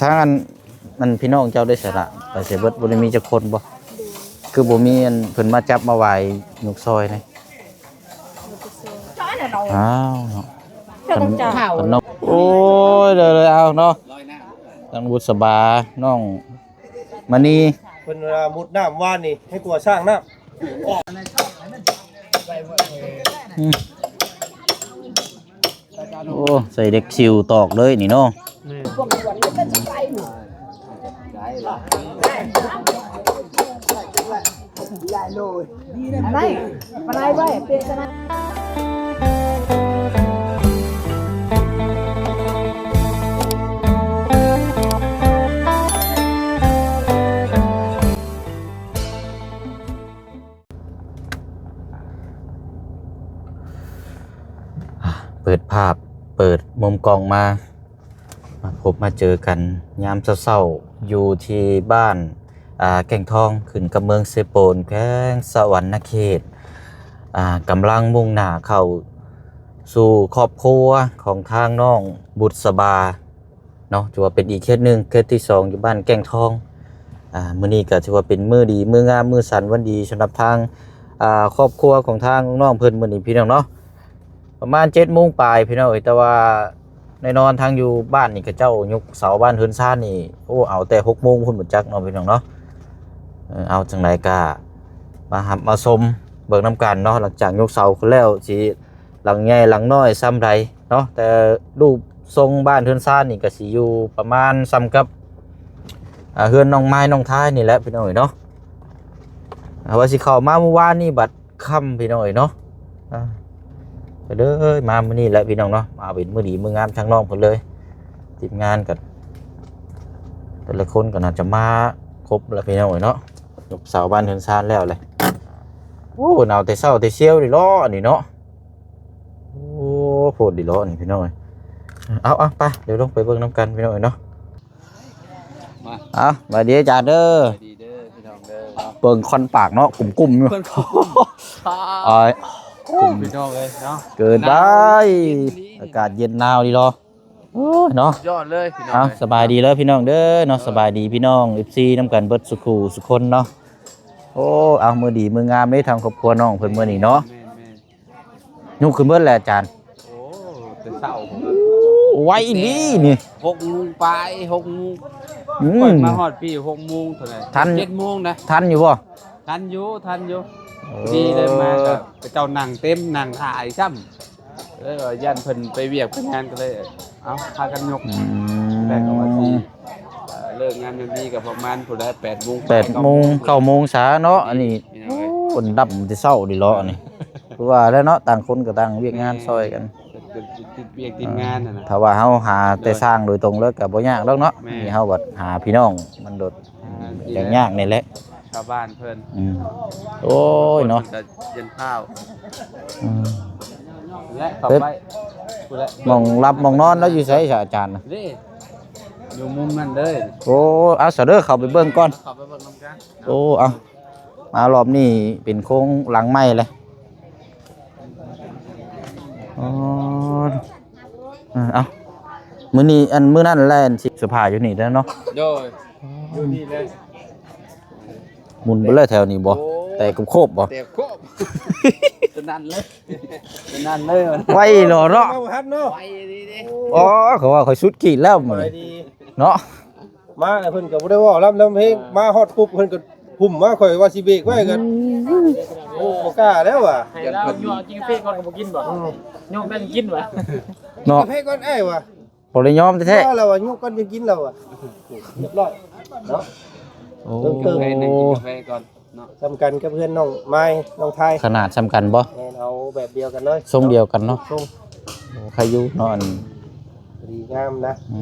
ທາງອັນ ອັນພີ່ນ້ອງເຈົ້າໄດ້ສະລະໄປໃສເບິດ ບໍ່ໄດ້ມີຈັກຄົນບໍ່? ຄືບໍ່ມີອັນເພິ່ນມາຈັບມາໄຫວ້ຍົກຊ່ອຍນີ້? ອ້າວເນາະ ເຈົ້າຕ້ອງຈ່າຍ ເພິ່ນເນາະ ໂອ້ຍ ເດີໆ ເອົາເນາະ ທາງບຸດສະບາ ນ້ອງມະນີ ເພິ່ນວ່າມຸດນ້ຳວານນີ້ໃຫ້ກົວຊ້າງນ້ຳ ອືມ ໂອ້ ໃສ່ເຫຼັກຊິວຕອກເລີຍນີ້ເນາະ ແມ່ນ ເປີດພາບ ເປີດມຸມກ້ອງມາ ມາພົບມາເຈີກັນຍາມເຊົ້າໆ ຢູ່ທີ່ບ້ານ ອ່າ ແກ້ງທອງ ຂຶ້ນກັບເມືອງເຊໂປນ ແຂວງສະຫວັນນະເຂດ ອ່າ ກຳລັງມຸ່ງໜ້າເຂົ້າສູ່ຄອບຄົວຂອງທາງນ້ອງບຸດສະບາ ເນາະ ຖືວ່າເປັນອີກເຂດໜຶ່ງ ເຂດທີສອງ ຢູ່ບ້ານແກ້ງທອງ ອ່າ ມື້ນີ້ກໍຖືວ່າເປັນມື້ດີ ມື້ງາມ ມື້ສັນວັນດີ ສຳລັບທາງ ອ່າ ຄອບຄົວຂອງທາງນ້ອງເພິ່ນ ມື້ນີ້ພີ່ນ້ອງເນາະ ປະມານເຈັດໂມງປາຍພີ່ນ້ອງເອີຍ ແຕ່ວ່າແນ່ນອນທາງຢູ່ບ້ານນີ້ ເຂົາເຈົ້າຍົກເສົາບ້ານເຮືອນຊານນີ້ ໂອ້ ເອົາແຕ່ຫົກໂມງພຸ້ນບໍ່ຈັກເນາະ ພີ່ນ້ອງເນາະ ເອີ ເອົາ ຈັ່ງໃດກໍມາຮັບມາຊົມເບິ່ງນຳກັນເນາະ ຫຼັງຈາກຍົກເສົາຂຶ້ນແລ້ວ ຊິ ຫຼັງໃຫຍ່ຫຼັງນ້ອຍສ່ຳໃດເນາະ ແຕ່ຮູບຊົງບ້ານເຮືອນຊານນີ້ກໍຊິຢູ່ປະມານສ່ຳກັບ ອ່າ ເຮືອນນ້ອງມາຍນ້ອງທາຍນີ້ແຫຼະພີ່ນ້ອງເອີຍເນາະ ອ່າ ວ່າຊິເຂົ້າມາມື້ວານນີ້ບັດຄ່ຳພີ່ນ້ອງເອີຍເນາະ ອ່າ ກໍເລີຍມາມື້ນີ້ແຫຼະພີ່ນ້ອງເນາະ ມາເປັນມື້ດີມື້ງາມທາງນ້ອງເພິ່ນເລີຍ ທີມງານກໍແຕ່ລະຄົນກໍໜ້າຈະມາຄົບແລ້ວພີ່ນ້ອງເອີຍເນາະ ຍົກເສົາບ້ານເຮືອນຊານແລ້ວແຫຼະ ໂອ້ ເອົາແຕ່ເຊົ້າແຕ່ຊຽວນີ້ເນາະ ອັນນີ້ເນາະ ໂອ້ ໂພດດີເນາະນີ້ພີ່ນ້ອງເອີຍ ເອົາໆ ໄປ ດຽວລົງໄປເບິ່ງນຳກັນພີ່ນ້ອງເອີຍເນາະ ມາ ເອົາ ສະບາຍດີອາຈານເດີ ສະບາຍດີເດີພີ່ນ້ອງເດີ ເບິ່ງຄວັນປາກເນາະ ກຸ້ມໆຢູ່ ເພິ່ນກໍ ອ້າຍ ໂອ້ ພີ່ນ້ອງເອີຍເນາະ ເກີນໄປ ໜາວເຢັນອີ່ຫຼີ ອາກາດເຢັນໜາວດີເນາະ ໂອ້ຍເນາະ ຍອດເລີຍພີ່ນ້ອງ ເອົາ ເອີຍ ສະບາຍດີເດີພີ່ນ້ອງເດີເນາະ ເອີ ສະບາຍດີພີ່ນ້ອງ ເອັຟຊີ ນຳກັນເບິດສູ່ຄູ່ສູ່ຄົນເນາະ ໂອ້ ເອົາ ມື້ດີມື້ງາມເດ້ທາງຄອບຄົວນ້ອງເພິ່ນມື້ນີ້ເນາະ ແມ່ນໆ ຍົກຂຶ້ນເບິດແລ້ວອາຈານ ໂອ້ ແຕ່ເຊົ້າພຸ້ນ ໄວອີ່ຫຼີນີ້ ຫົກໂມງປາຍ ຫົກໂມງ ອືມ ຂ້ອຍມາຮອດພີ້ຫົກໂມງເທົ່າໃດ ທັນ ເຈັດໂມງນະ ທັນຢູ່ບໍ່? ທັນຢູ່ ທັນຢູ່ ໂອ້ ພໍດີເລີຍມາກໍເຂົາເຈົ້ານັ່ງເຕັມ ນັ່ງຖ້າອີກຊ້ຳ ເລີຍວ່າຢ້ານເພິ່ນໄປວຽກໄປງານ ກໍເລີຍ ເອົາ ພາກັນຍົກ ອືມ ແລ້ວກໍວ່າຊິ ເອີ ເລີກງາມຍາມດີກໍປະມານພຸ້ນແຫຼະ ແປດໂມງ ແປດໂມງ ເກົ້າໂມງ ເກົ້າໂມງຊາເນາະ ອັນນີ້ ພີ່ນ້ອງເອີຍ ໂອ້ ເພິ່ນດຳແຕ່ເຊົ້າດີເນາະ ອັນນີ້ ຄືວ່າແລ້ວເນາະ ຕ່າງຄົນກໍຕ່າງວຽກງານ ແມ່ນ ຊ່ອຍກັນ ຕິດ ຕິດ ຕິດວຽກຕິດງານຫັ້ນນະ ຖ້າວ່າເຮົາຫາແຕ່ ໂດຍ ຊ່າງໂດຍຕົງແລ້ວກໍບໍ່ຍາກດອກເນາະ ແມ່ນ ນີ້ເຮົາບັດຫາພີ່ນ້ອງມັນໂດດ ອ່າ ຍັງຍາກນີ້ແຫຼະ ຊາວບ້ານເພິ່ນ ອືມ ໂອ້ຍເນາະ ເພິ່ນກໍຢັນພ້າວ ອືມ ແລະເຂົ້າໄປ ພຸ້ນແຫຼະ ໝ່ອງຫຼັບໝ່ອງນອນລາວຢູ່ໃສຊະອາຈານນະ? ເດ້ ຢູ່ມຸມນັ້ນເລີຍ ໂອ້ ເອົາຊະເດີ ເຂົ້າໄປເບິ່ງກ່ອນ ເຂົ້າໄປເບິ່ງນຳກັນ ໂອ້ ເອົາ ມາລອບນີ້ເປັນໂຄງຫຼັງໃໝ່ເລີຍ ອໍ ເອີ ເອົາ ມື້ນີ້ ອັນ ມື້ນັ້ນແລ່ນຊິເສື້ອຜ້າຢູ່ນີ້ແລ້ວເນາະ ໂດຍ ຢູ່ນີ້ເລີຍ ໝຸນໄປເລີຍແຖວນີ້ບໍ່? ໂອ້ ແຕກໂຄບບໍ່? ແຕກໂຄບ ສະໜັ່ນເລີຍ ສະໜັ່ນເລີຍ ໄວເນາະ ເນາະ ມາບໍ່ທັນເນາະ ໄວດີເດ້ ອໍ ເຂົາວ່າຂ້ອຍສຸດຂີດແລ້ວມື້ນີ້ ສະບາຍດີ ເນາະ ມາແລ້ວເພິ່ນກໍບໍ່ໄດ້ເວົ້າລຳນຳເພງ ເອີ ມາຮອດປຸບເພິ່ນກໍຫຸ້ມມາ ຂ້ອຍວ່າຊິເບກໄວ້ກໍ ອືມ ໂອ້ ບໍ່ກ້າແລ້ວວ່າ ໃຫ້ລາວຍົກກິນກາເຟກ່ອນກໍບໍ່ກິນບໍ່? ອືມ ຍົກໄດ້ກິນວ່າ ເນາະ ກິນກາເຟກ່ອນອ້າຍວ່າ ບໍ່ໄດ້ຍອມແທ້ໆ ວ່າແລ້ວວ່າ ຍົກກ່ອນຈັ່ງກິນແລ້ວວ່າ ຮຽບຮ້ອຍເນາະ ໂອ້ ເຕີມໆ ໃຫ້ນັ່ງກິນກາເຟກ່ອນ ເນາະ ສ່ຳກັນກັບເຮືອນນ້ອງມາຍ ນ້ອງທາຍ ຂະໜາດສ່ຳກັນບໍ່? ແມ່ນ ເອົາແບບດຽວກັນເລີຍ ຊົງດຽວກັນເນາະ ຊົງ ໂອ້ ໃຄຢູ່ເນາະ ອັນ ດີງາມນະ ອື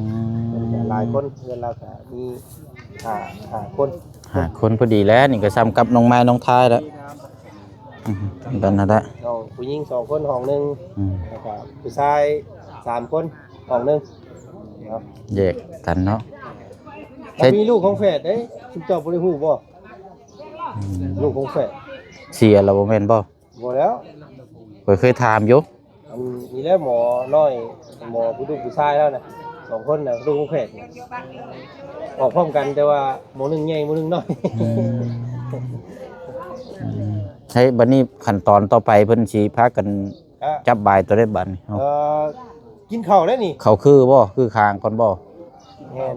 ມ ຫຼາຍຄົນ ເຮືອນລາວກະມີຫ້າ ຫ້າຄົນ ຫ້າຄົນພໍດີແລ້ວ ນີ້ກະສ່ຳກັບນ້ອງມາຍ ນ້ອງທາຍແລ້ວ ອືມ ກັນຫັ້ນແຫຼະ ນ້ອງຜູ້ຍິງສອງຄົນຫ້ອງໜຶ່ງ ອືມ ແລ້ວກະຜູ້ຊາຍສາມຄົນຫ້ອງໜຶ່ງ ເນາະ ແຍກກັນເນາະ ແລ້ວມີລູກຂອງແຝດເດ້ ຊຸມເຈົ້າບໍ່ໄດ້ຮູ້ບໍ່? ອືມ ລູກຂອງແຝດ ເສຍແລ້ວບໍ່ແມ່ນບໍ່? ບໍ່ແລ້ວ ຂ້ອຍເຄີຍຖາມຢູ່ ອັນນີ້ແຫຼະໝໍນ້ອຍ ໝໍຜູ້ລູກຜູ້ຊາຍແລ້ວນະ ສອງຄົນນະ ລູກຂອງແຂກ ອອກພ້ອມກັນ ແຕ່ວ່າໝໍໜຶ່ງໃຫຍ່ ໝໍໜຶ່ງນ້ອຍ. ອືມ ອືມ ໃຊ້ ບັດນີ້ຂັ້ນຕອນຕໍ່ໄປເພິ່ນຊິພາກັນ ອ່ະ ຈັບບາຍຕົວໃດບັດນີ້? ເອີ ກິນເຂົ້າແລ້ວນີ້ ເຂົ້າຄືບໍ່? ຄືຄາງກ່ອນບໍ່? ແມ່ນ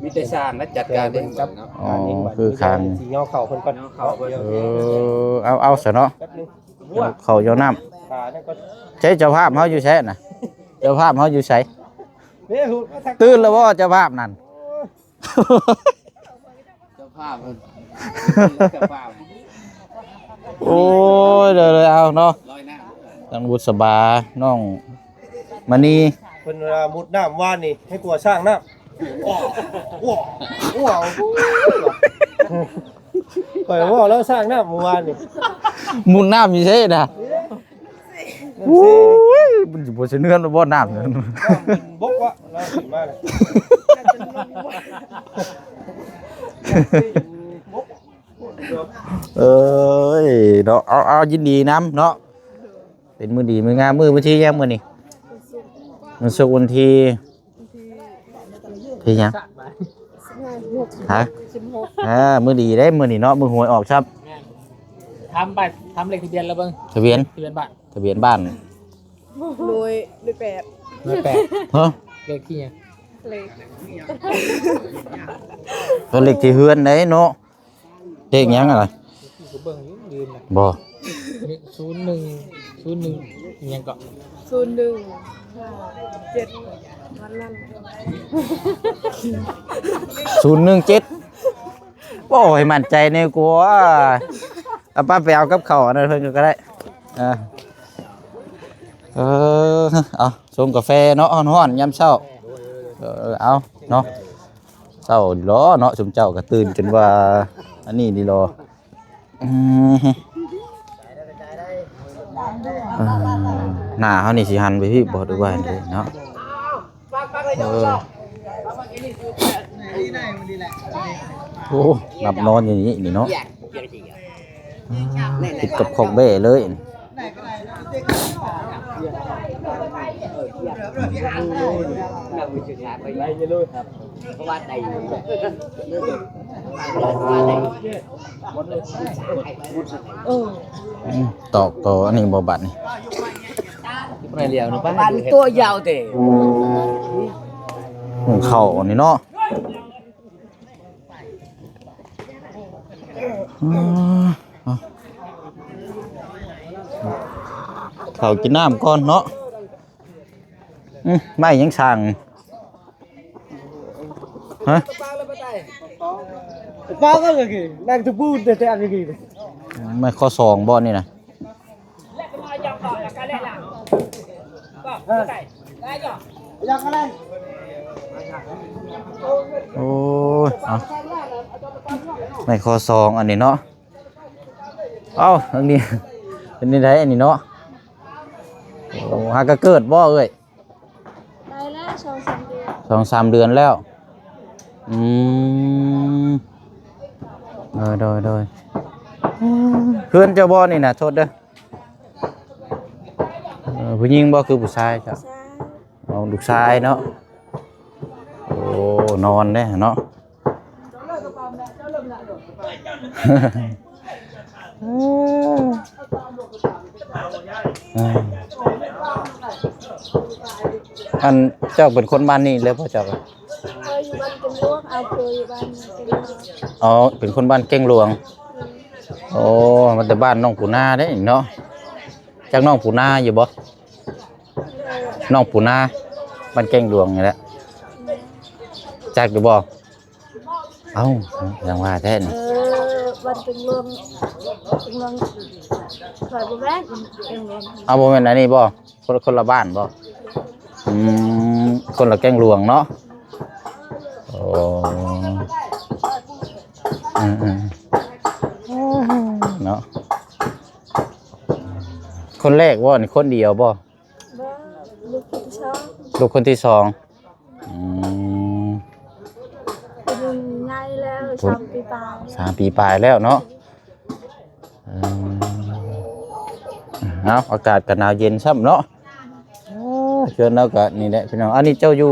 ມີແຕ່ຊ່າງແລະຈັດການເອງເນາະ. ອໍ ຄືຄາງ ຊິຍໍເຂົ້າເພິ່ນກ່ອນ ຍໍເຂົ້າເພິ່ນ. ເອີ ເອົາ ເອົາຊະເນາະ ແປັບໜຶ່ງ ເຂົ້າຢອກນ້ຳ. ໃຊ້ເຈົ້າພາບເຮົາຢູ່ໃສນະ? ເຈົ້າພາບເຮົາຢູ່ໃສ? ຕື່ນແລ້ວບໍ່ເຈົ້າພາບນັ້ນ? ເຈົ້າພາບເພິ່ນ ເຈົ້າພາບ. ໂອ້ຍ ເດີໆ ເອົາເນາະ ນ້ອງບຸດສະບາ ນ້ອງມະນີ ເພິ່ນວ່າມຸດນ້ຳວານນີ້ໃຫ້ກົວຊ້າງນ້ຳ. ຂ້ອຍເວົ້າແລ້ວຊ້າງນ້ຳມື້ວານນີ້ ມຸດນ້ຳຢູ່ເຊນະ. ໂອ້ຍ ມັນຊິບໍ່ສະເໜືອນບໍ່ນ້ຳນັ້ນ ບົກວະ ນ້ຳຂຶ້ນມາ. ເອີຍເນາະ ເອົາ ເອົາ ຍິນດີນຳເນາະ ເປັນມື້ດີມື້ງາມ. ມື້ວັນທີຫຍັງມື້ນີ້? ວັນສຸກ ວັນສຸກ ວັນທີ ວັນທີຫຍັງ? ສິບຫ້າ ສິບຫົກ ຮະ? ສິບຫົກ ອ່າ ມື້ດີເດ້ມື້ນີ້ເນາະ ມື້ຫວຍອອກຊ້ຳ. ແມ່ນ ຖາມໄປ ຖາມເລກທະບຽນລະເບິ່ງ ທະບຽນ ທະບຽນບ້ານ ທະບຽນບ້ານ ໜ່ວຍ ໜ່ວຍແປດ ໜ່ວຍແປດ ຮະ? ເລກທີ່ຫຍັງ? ເລກ ກໍເລກທີ່ເຮືອນໄດ໋ເນາະ. ເລກຫຍັງອະ? ເລກທີ່ກໍເບິ່ງຢູ່ ລືມລະ ບໍ່ ມີ ສູນໜຶ່ງ ສູນໜຶ່ງ ອີຫຍັງເກາະ? ສູນໜຶ່ງ ເຈັດ ວັນນັ້ນ ສູນໜຶ່ງເຈັດ. ເວົ້າໃຫ້ໝັ້ນໃຈແດ່ກວ່າ. ເອົາ ໄປ ໄປເອົາກັບເຂົ້າອັນນັ້ນເພິ່ນກໍໄດ້. ເອີ ເອີ ເອົາ ຊົງກາແຟເນາະ ຮ້ອນໆ ຍາມເຊົ້າ. ເອີ ເອົາເນາະ ເຊົ້າດີຫຼໍເນາະ ຊຸມເຈົ້າກໍຕື່ນຈົນວ່າອັນນີ້ດີຫຼໍ. ອືມ ເອີ ໜ້າເຮົານີ້ຊິຫັນໄປພີ້ບໍ່ ຫຼືວ່າຈັ່ງໃດເນາະ? ເອີ ໂອ້ ຫຼັບນອນຢູ່ນີ້ນີ້ເນາະ ຕິດກັບຄອກແບ້ເລີຍ. ອືມ ຕອກຕໍ່ອັນນີ້ບໍ່ບາດນີ້ ປານຕົວຍາວເຕະ ເຂົ້າອັນນີ້ເນາະ. ເຂົ້າກິນນ້ຳກ່ອນເນາະ. ອືມ ໄມ້ຫຍັງສ້າງ ຮະ? ໄມ້ຂໍ້ສອງບໍ່ນີ້ນະ? ໂອ້ຍ ເອົາ ໄມ້ຂໍ້ສອງອັນນີ້ເນາະ. ເອົ້າ ອັນນີ້ເປັນຈັ່ງໃດອັນນີ້ເນາະ? ໂອ້ ຫາກະເກີດບໍ່ເອື້ອຍ? ໄດ້ແລ້ວ ສອງສາມເດືອນ ສອງສາມເດືອນແລ້ວ. ອືມ ໂດຍ ໂດຍ ໂດຍ. ເຮືອນເຈົ້າບໍ່ນີ້ນະ? ໂທດເດີ ເອີ ຜູ້ຍິງບໍ່ ຄືຜູ້ຊາຍເຈົ້າ? ຜູ້ຊາຍ. ເອົາ ລູກຊາຍເນາະ. ໂອ້ ນອນເດ້ເນາະ. ອັນເຈົ້າເປັນຄົນບ້ານນີ້ເລີຍບໍ່ເຈົ້າ? ເອີ ຢູ່ບ້ານແກ້ງຫຼວງ ເອົາ ເອີ ຢູ່ບ້ານແກ້ງຫຼວງ. ອໍ ເປັນຄົນບ້ານແກ້ງຫຼວງ. ໂອ້ ມາແຕ່ບ້ານໜອງປູນາເດ້ເນາະ. ຈັກໜອງປູນາຢູ່ບໍ່? ໜອງປູນາ ບ້ານແກ້ງຫຼວງນີ້ແຫຼະ ຈັກຢູ່ບໍ່? ເອົ້າ ຍັງວ່າແທ້ນີ້. ເອີ ບ້ານແກ້ງຫຼວງ ແກ້ງຫຼວງ ຂ້ອຍບໍ່ແມ່ນແກ້ງຫຼວງ. ເອົາ ບໍ່ແມ່ນອັນນີ້ບໍ່? ຄົນ ຄົນລະບ້ານບໍ່? ອືມ ຄົນລະແກ້ງຫຼວງເນາະ. ໂອ້ ອືມໆ ເນາະ. ຄົນແລກບໍ່ນີ້? ຄົນດຽວບໍ່? ບໍ່ ລູກຄົນທີສອງ. ລູກຄົນທີສອງ. ອືມ ຜູ້ຍິງໃຫຍ່ແລ້ວ ສາມປີປາຍ. ສາມປີປາຍແລ້ວເນາະ. ເອີ ເອົາ ອາກາດກໍໜາວເຢັນຊ້ຳເນາະ. ເອີ ເຮືອນລາວກໍນີ້ແຫຼະພີ່ນ້ອງ. ອັນນີ້ເຈົ້າຢູ່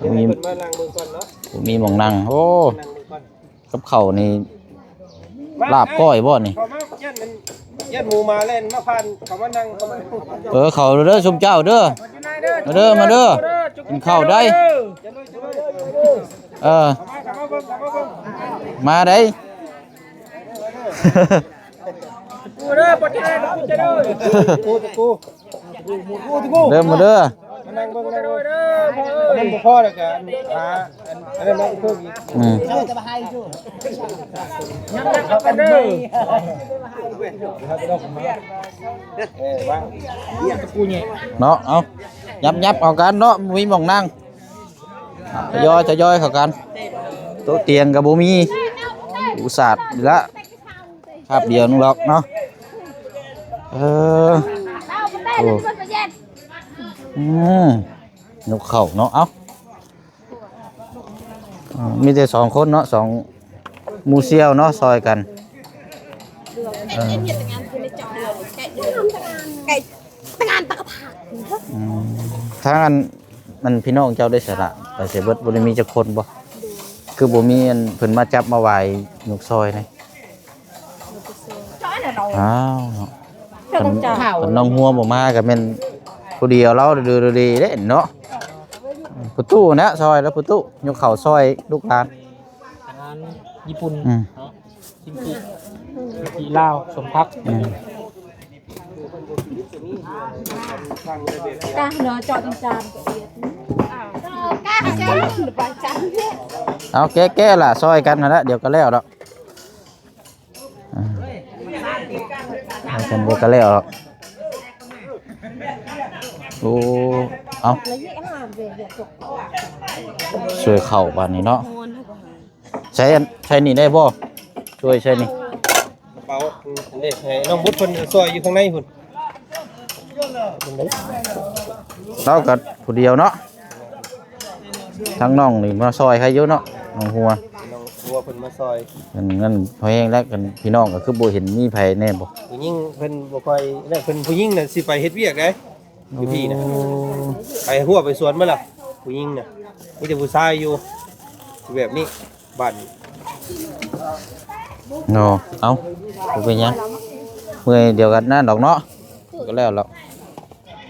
ບໍ່ມີ ບໍ່ມີໝ່ອງນັ່ງ. ໂອ້ ນັ່ງເບິ່ງກ່ອນ ກັບເຂົ້ານີ້ ລາບກ້ອຍບໍ່ນີ້? ເຂົ້າມາຢ້ານມັນ ຢ້ານໝູໝາແລ່ນມາຜ່ານ ເຂົ້າມານັ່ງ ເຂົ້າມານັ່ງ ເອີ ເຂົ້າເດີຊຸມເຈົ້າເດີ ມາເດີ ມາເດີ ກິນເຂົ້າໄດ້ ເອີ ເຂົ້າມາເບິ່ງ ເຂົ້າມາເບິ່ງ ມາໄດ໋ ເດີ ບໍ່ຈະໄດ້ ບໍ່ຈະໄດ້ ຕະກູ ຕະກູ ເດີ ມາເດີ ມານັ່ງເບິ່ງ ນັ່ງເບິ່ງ ມັນບໍ່ພໍແລ້ວກະຫາອັນນັ້ນມາເພີ່ມອີກ ອືມ ເນາະ ເອົາ ຫຍັບໆ ເອົາກັນເນາະ ບໍ່ມີໝ່ອງນັ່ງ ທະຍອຍ ທະຍອຍເຂົ້າກັນ ໂຕະຕຽງກໍບໍ່ມີ ອຸສາດຢູ່ລະ ຄາບດຽວໜຶ່ງດອກເນາະ ເອີ ໂອ້ ອືມ ຍົກເຂົ້າເນາະ ເອົ້າ ເອີ ມີແຕ່ສອງຄົນເນາະ ສອງໝູ່ສ່ຽວເນາະ ຊ່ອຍກັນ ເອີ ອືມ ທາງອັນ ອັນ ພີ່ນ້ອງເຈົ້າໄດ້ສະລະ ໄປໃສເບິດ ບໍ່ໄດ້ມີຈັກຄົນບໍ່? ຄືບໍ່ມີອັນເພິ່ນມາຈັບມາຫວາຍຍົກຊ່ອຍນະ? ອ້າວເນາະ ຄັນ ຄັນນ້ອງຫົວບໍ່ມາກໍແມ່ນຜູ້ດຽວລາວເດີເດ້ເນາະ ປະຕູນະ ຊ່ອຍລະປະຕູ ຍົກເຂົ້າຊ່ອຍລູກຫຼານ ອາຫານຍີ່ປຸ່ນ ອືມ ເນາະ ກິມຈິ ກິມຈິລາວ ສົ້ມຜັກ ອືມ ກາເນາະ ເຈາະຈານໆ ກາເອົາແກະໆ ລະ ຊ່ອຍກັນຫັ້ນລະ ດຽວກໍແລ້ວດອກ ອ່າ ເອົາກັນ ດຽວກໍແລ້ວດອກ ໂອ້ ເອົາ ຊ່ວຍເຂົ້າບາດນີ້ເນາະ ໃຊ້ອັນ ໃຊ້ນີ້ໄດ້ບໍ່? ຊ່ວຍໃຊ້ນີ້ ກະເປົາ ອັນນີ້ໃຫ້ນ້ອງບຸດເພິ່ນຊ່ອຍຢູ່ຂ້າງໃນພຸ້ນ ລາວກໍຜູ້ດຽວເນາະ ທາງນ້ອງນີ້ມາຊ່ອຍໃຜຢູ່ເນາະ ນ້ອງຫົວ ນ້ອງຫົວເພິ່ນມາຊ່ອຍ ເພິ່ນນັ້ນພໍແຮງແລ້ວ ກັນພີ່ນ້ອງກໍຄືບໍ່ເຫັນມີໃຜແດ່ບໍ່? ຜູ້ຍິງເພິ່ນບໍ່ຄ່ອຍ ແລ້ວເພິ່ນ ຜູ້ຍິງນະຊິໄປເຮັດວຽກໃດ ຢູ່ພີ້ນະ ໂອ້ ໄປຮົ້ວໄປສວນໝົດລະ ຜູ້ຍິງນະ ມີແຕ່ຜູ້ຊາຍຢູ່ ແບບນີ້ ບາດນີ້ ເນາະ ເອົ້າ ບໍ່ເປັນຫຍັງ ເມື່ອຍດຽວກັນນັ້ນດອກເນາະ ກໍແລ້ວແລ້ວ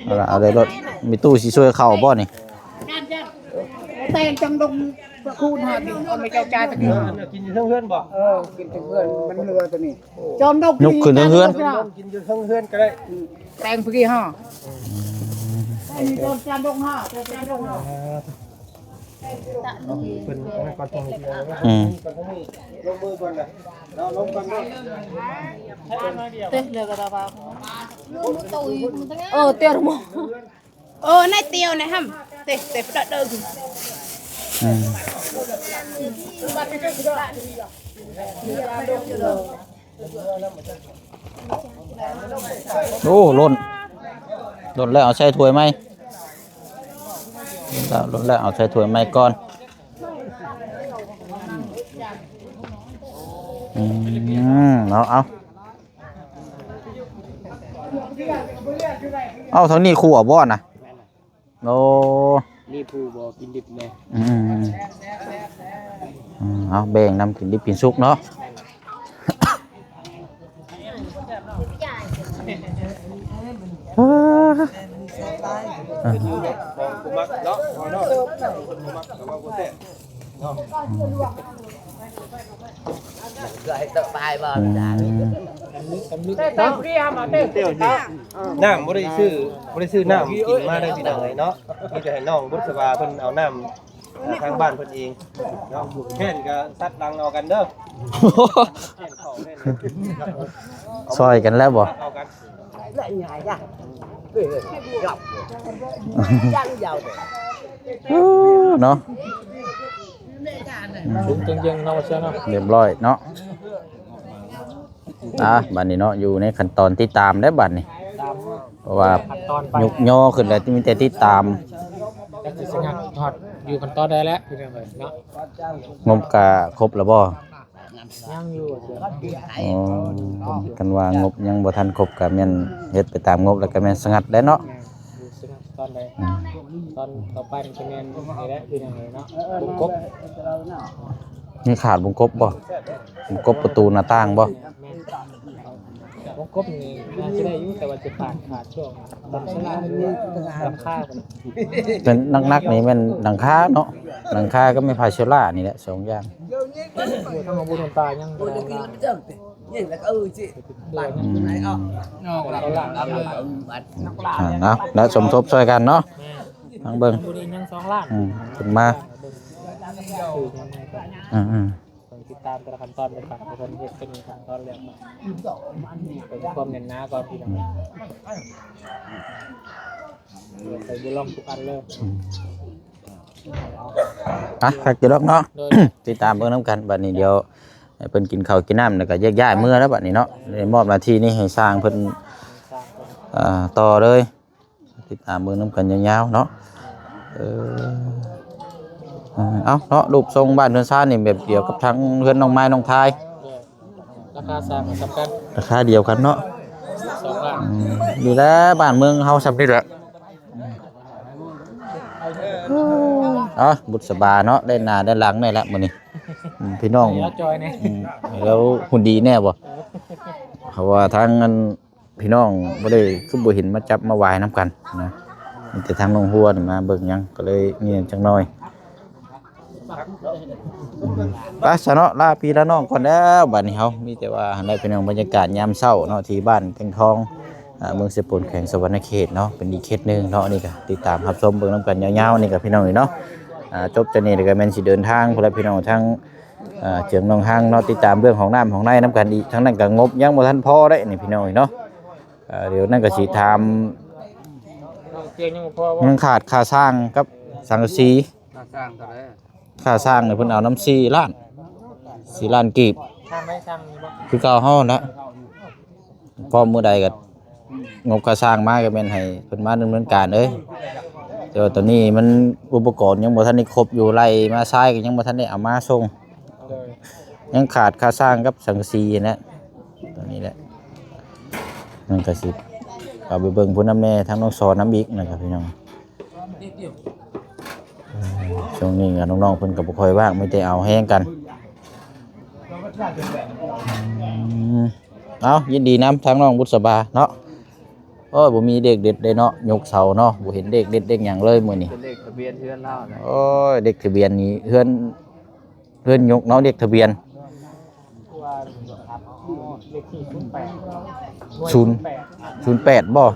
ເອົາລະ ເອົາເລີຍໂລດ ມີຕູ້ຊິຊ່ວຍເຂົ້າບໍ່ນີ້? ແຕ່ງຈັງດົງປະຄູນຫາກິນ ເອົາມາເຈົ້າຈ່າຍຕະກີ້ ກິນຢູ່ເທິງເຮືອນບໍ່? ເອີ ກິນເທິງເຮືອນ ມັນເຫຼືອຕົວນີ້ ຈອມດົງ ຍົກຂຶ້ນເທິງເຮືອນ ກິນຢູ່ເທິງເຮືອນກໍໄດ້ ແຕງພະກີຫາ ແຕງຢູ່ຈອມຈານດົງຫາ ຈອມຈານດົງຫາ ເພິ່ນເອົາໄວ້ກ່ອນ ອືມ ລົງມືກ່ອນນະ ເນາະ ລົງກ່ອນເນາະ ເຕະເລີຍກໍໄດ້ວ່າ ເອີ ເຕະ ເອີ ນາຍຕຽວນາຍຫຳ ເຕະ ເຕະ ປະເດີ ອືມ ໂອ້ ຫຼົ່ນ ຫຼົ່ນແລ້ວເອົາໃສ່ຖ້ວຍໃໝ່ ຫຼົ່ນແລ້ວເອົາໃສ່ຖ້ວຍໃໝ່ກ່ອນ ອືມ ເອົາ ເອົາ ເອົາ ທາງນີ້ຂົ້ວບໍ່ນະ? ໂອ້ ມີຜູ້ບໍ່ກິນດິບແດ່ ອືມ ອືມ ເອົາແບ່ງນຳກິນດິບກິນສຸກເນາະ ຜູ້ມັກເນາະ ເນາະ ຜູ້ມັກກໍວ່າບໍ່ແຊບ ເນາະ ອືມ ນ້ຳບໍ່ໄດ້ຊື້ ບໍ່ໄດ້ຊື້ນ້ຳກິນມາເດີພີ່ນ້ອງເອີຍເນາະ ມີແຕ່ໃຫ້ນ້ອງບຸດສະບາເພິ່ນເອົານ້ຳທາງບ້ານເພິ່ນເອງເນາະ ແມ່ນກໍຊັດຫຼັງເອົາກັນເດີ ແມ່ນເຂົ້າແມ່ນ ຊ່ອຍກັນແລ້ວບໍ່? ເອົາກັນ ເນາະ ສູງເຖິງເທິງເນາະ ວ່າຊັ້ນເນາະ ຮຽບຮ້ອຍເນາະ ອ່າ ບາດນີ້ເນາະ ຢູ່ໃນຂັ້ນຕອນຕິດຕາມແລ້ວບາດນີ້ ຕາມ ເພາະວ່າ ຂັ້ນຕອນໄປ ຍຸກຍໍຂຶ້ນແລ້ວ ມີແຕ່ຕິດຕາມ ຈັກຊິສະຫງັກຮອດຢູ່ຂັ້ນຕອນໃດແລ້ວ ພີ່ນ້ອງເອີຍເນາະ ງົບກະຄົບແລ້ວບໍ່? ຍັງຢູ່ ອໍ ຄັນວ່າງົບຍັງບໍ່ທັນຄົບກໍແມ່ນເຮັດໄປຕາມງົບ ແລ້ວກໍແມ່ນສະຫງັດແຫຼະເນາະ ແມ່ນຢູ່ສະຫງັດຕອນໃດ ອືມ ຕອນຕໍ່ໄປມັນຈະແມ່ນນີ້ແຫຼະ ຄືຫຍັງເນາະ ບົກກົບ ຍັງຂາດວົງກົບບໍ່? ວົງກົບປະຕູໜ້າຕ່າງບໍ່? ແມ່ນ ວົງກົບນີ້ໜ້າຈະໄດ້ຢູ່ ແຕ່ວ່າຈະຂາດ ຂາດຊ່ວງບັງສະຫຼາກ ຫຼັງຄາພຸ້ນນະ. ແມ່ນ ໜັກໆນີ້ແມ່ນຫຼັງຄາເນາະ, ຫຼັງຄາກັບໄມ້ພາເຊລານີ້ແຫຼະ ສອງຢ່າງ. ຢູ່ທາງບຸນປາຍັງບໍ່ໄດ້ ອືມ ອ່າ ເນາະ ແລ້ວສົມທົບຊ່ວຍກັນເນາະ. ແມ່ນ ທາງເບິ່ງ ທາງບຸນນີ້ຍັງສອງລ້ານ ອືມ ຂຶ້ນມາ ອືມໆ ຕ້ອງຕິດຕາມແຕ່ລະຂັ້ນຕອນໄປ ເພິ່ນເຮັດເປັນຂັ້ນຕອນແລ້ວ ເປັນຄວາມແໜ້ນໜາກ່ອນ ພີ່ນ້ອງ ອືມ ໃສ່ບຸລົງທຸກອັນເລີຍ ອືມ ອ່ະ ຄັກຢູ່ດອກເນາະ ໂດຍ ຕິດຕາມເບິ່ງນຳກັນ. ບັດນີ້ດຽວໃຫ້ເພິ່ນກິນເຂົ້າກິນນ້ຳ ແລ້ວກໍແຍກຍ້າຍເມືອແລ້ວບັດນີ້ເນາະ. ໄດ້ມອບໜ້າທີ່ນີ້ໃຫ້ຊ່າງເພິ່ນ ຊ່າງເພິ່ນ ເອີ ຕໍ່ເລີຍ. ຕິດຕາມເບິ່ງນຳກັນຍາວໆເນາະ. ເອີ ເອີ ເອົາເນາະ ຮູບຊົງບ້ານເຮືອນຊານນີ້ແບບດຽວກັບທາງເຮືອນນ້ອງໄມ້ນ້ອງທາຍ. ເອີ ລາຄາສ້າງກໍສຳຄັນ ລາຄາດຽວກັນເນາະ ສອງລ້ານ. ອືມ ນີ້ແຫຼະ ບ້ານເມືອງເຮົາຊ່ຳນີ້ແຫຼະ. ອ່ະ ບຸດສະບາເນາະ ໄດ້ໜ້າໄດ້ຫຼັງແດ່ລະມື້ນີ້. ອືມ ພີ່ນ້ອງ ລາວຈ່ອຍແດ່ ອືມ ລາວຫຸ່ນດີແດ່ບໍ່? ເອີ ເພາະວ່າທາງອັນ ພີ່ນ້ອງບໍ່ໄດ້ ຄືບໍ່ເຫັນມາຈັບມາຫວາຍນຳກັນນະ, ມີແຕ່ທາງນ້ອງຮົວນີ້ມາເບິ່ງຫຍັງ ກໍເລີຍມີຫຍັງຈັກໜ້ອຍ. ໄປຊະເນາະ ລາພີ່ລານ້ອງກ່ອນແລ້ວ ບັດນີ້ເຮົາມີແຕ່ວ່າຫັ້ນແຫຼະ ພີ່ນ້ອງ. ບັນຍາກາດຍາມເຊົ້າເນາະ ທີ່ບ້ານແກ່ງທອງ ອ່າ ເມືອງເຊໂປນ ແຂວງສະຫວັນນະເຂດເນາະ ເປັນອີກເຂດໜຶ່ງເນາະ. ອັນນີ້ກໍຕິດຕາມຮັບຊົມເບິ່ງນຳກັນຍາວໆ ນີ້ກໍພີ່ນ້ອງເອີຍເນາະ. ອ່າ ຈົບຈາກນີ້ແລ້ວກໍແມ່ນຊິເດີນທາງພຸ້ນແຫຼະ ພີ່ນ້ອງ ທາງ ອ່າ ເຈີງໜອງຮັງເນາະ, ຕິດຕາມເລື່ອງຂອງນ້ຳຂອງໃນນຳກັນອີກ. ທາງນັ້ນກໍງົບຍັງບໍ່ທັນພໍເດ້ນີ້ພີ່ນ້ອງເນາະ. ອ່າ ດຽວນັ້ນກໍຊິຖາມ ເອີ ຍັງຂາດຄ່າສ້າງກັບສັງກະສີ. ຄ່າສ້າງເທົ່າໃດ? ຄ່າສ້າງນີ້ເພິ່ນເອົານຳສີ່ລ້ານ ສີ່ລ້ານກີບ ສ້າງໄດ້ສ້າງນີ້ບໍ່? ຄືເກົ່າເຮົານະ. ພ້ອມມື້ໃດກໍງົບຄ່າສ້າງມາ ກໍແມ່ນໃຫ້ເພິ່ນມາດຳເນີນການເລີຍ. ແຕ່ວ່າຕອນນີ້ມັນອຸປະກອນຍັງບໍ່ທັນໄດ້ຄົບຢູ່, ໄລ່ມາຊາຍກໍຍັງບໍ່ທັນໄດ້ເອົາມາສົ່ງ. ໂດຍ ຍັງຂາດຄ່າສ້າງກັບສັງກະສີນະ ຕອນນີ້ແຫຼະ. ມັນກໍຊິເອົາໄປເບິ່ງຜູ້ນຳແດ່ ທາງນ້ອງສອນນຳອີກນະຄັບ ພີ່ນ້ອງ. ເອີ ຊ່ວງນີ້ກໍນ້ອງໆເພິ່ນກໍບໍ່ຄ່ອຍວ່າງ ມີແຕ່ເອົາແຮງກັນ. ອືມ ເອົາ ຍິນດີນຳທາງນ້ອງບຸດສະບາເນາະ. ໂອ້ຍ ບໍ່ມີເລກເດັດເດ້ເນາະ ຍົກເສົາເນາະ ບໍ່ເຫັນເລກເດັດເລກຫຍັງເລີຍມື້ນີ້. ເປັນເລກທະບຽນເຮືອນລາວນະ. ໂອ້ຍ ເລກທະບຽນນີ້ເຮືອນ ເຮືອນຍົກເນາະ ເລກທະບຽນ ເລກທີ່ສູນແປດ ສູນ ສູນແປດບໍ່? ອື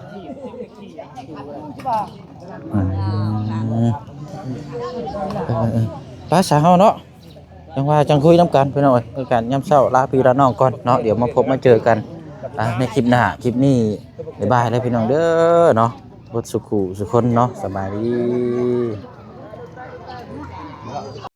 ມ ເອີໆ ໄປຊະເຮົາເນາະ. ຈັ່ງວ່າຈັ່ງຄຸຍນຳກັນພີ່ນ້ອງເອີຍ. ຄືກັນຍາມເຊົ້າ ລາພີ່ລານ້ອງກ່ອນເນາະ, ດຽວມາພົບມາເຈີກັນ ອ່າ ໃນຄລິບໜ້າ. ຄລິບນີ້ ບາຍບາຍແລ້ວພີ່ນ້ອງເດີເນາະ ເບິດສູ່ຄູ່ສູ່ຄົນເນາະ. ສະບາຍດີ.